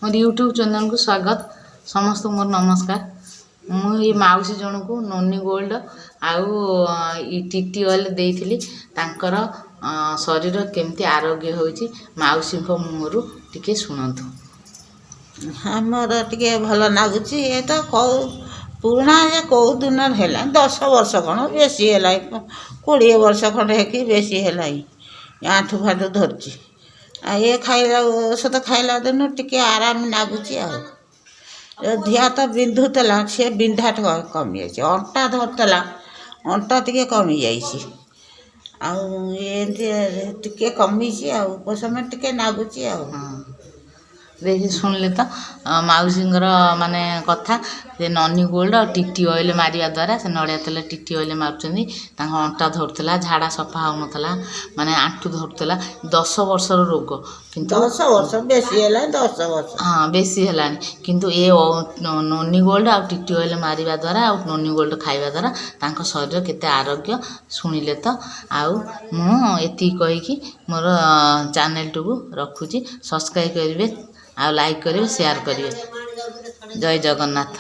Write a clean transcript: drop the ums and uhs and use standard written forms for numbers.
ମୋର ୟୁଟ୍ୟୁବ୍ ଚ୍ୟାନେଲ୍କୁ ସ୍ୱାଗତ। ସମସ୍ତଙ୍କୁ ମୋର ନମସ୍କାର। ମୁଁ ଏଇ ମାଉସୀ ଜଣଙ୍କୁ ନୋନି ଗୋଲ୍ଡ ଆଉ ଟିଟି ଅଏଲ୍ ଦେଇଥିଲି। ତାଙ୍କର ଶରୀର କେମିତି ଆରୋଗ୍ୟ ହେଉଛି, ମାଉସୀଙ୍କ ମୁହଁରୁ ଟିକେ ଶୁଣନ୍ତୁ। ଆମର ଟିକେ ଭଲ ଲାଗୁଛି। ଏ ତ କେଉଁ ପୁରୁଣା, ଯେ କେଉଁ ଦିନରେ ହେଲାଣି, 10 ବର୍ଷ କ'ଣ ବେଶୀ ହେଲାଣି, 20 ବର୍ଷ ଖଣ୍ଡେ ହେଇକି ବେଶୀ ହେଲାଣି। ଆଣ୍ଠୁ ଫାଣ୍ଠୁ ଧରୁଛି। ଆଉ ଏ ଖାଇଲା, ଔଷଧ ଖାଇଲା ଦିନୁ ଟିକେ ଆରାମ ଲାଗୁଛି। ଆଉ ଦେହ ହାତ ବିନ୍ଧୁଥିଲା, ସେ ବିନ୍ଧା କମିଯାଇଛି। ଅଣ୍ଟା ଧରୁଥିଲା, ଅଣ୍ଟା ଟିକେ କମିଯାଇଛି। ଆଉ ଏମିତି ଟିକେ କମିଛି ଆଉ ଉପଶମ ଟିକେ ଲାଗୁଛି ଆଉ। ହଁ, ଦେଖି ଶୁଣିଲେ ତ ମାଉସୀଙ୍କର ମାନେ କଥା। ସେ ନନି ଗୋଲ୍ଡ ଆଉ ଟିଟି ଅଏଲ୍ ମାରିବା ଦ୍ୱାରା, ସେ ନଡ଼ିଆ ତେଲ, ଟିଟି ଅଏଲ୍ ମାରୁଛନ୍ତି, ତାଙ୍କ ଅଣ୍ଟା ଧରୁଥିଲା, ଝାଡ଼ା ସଫା ହେଉନଥିଲା, ମାନେ ଆଣ୍ଠୁ ଧରୁଥିଲା, 10 ବର୍ଷର ରୋଗ କିନ୍ତୁ 10 ବର୍ଷ ବେଶୀ ହେଲାଣି, 10 ବର୍ଷ। ହଁ, ବେଶୀ ହେଲାଣି। କିନ୍ତୁ ଏ ନୋନି ଗୋଲ୍ଡ ଆଉ ଟିଟି ଅଏଲ୍ ମାରିବା ଦ୍ୱାରା ଆଉ ନୋନି ଗୋଲ୍ଡ ଖାଇବା ଦ୍ୱାରା ତାଙ୍କ ଶରୀର କେତେ ଆରୋଗ୍ୟ, ଶୁଣିଲେ ତ? ଆଉ ମୁଁ ଏତିକି କହିକି ମୋର ଚ୍ୟାନେଲଟିକୁ ରଖୁଛି। ସବସ୍କ୍ରାଇବ୍ କରିବେ ଆଉ ଲାଇକ୍ କରିବେ, ସେୟାର କରିବେ। ଜୟ ଜଗନ୍ନାଥ।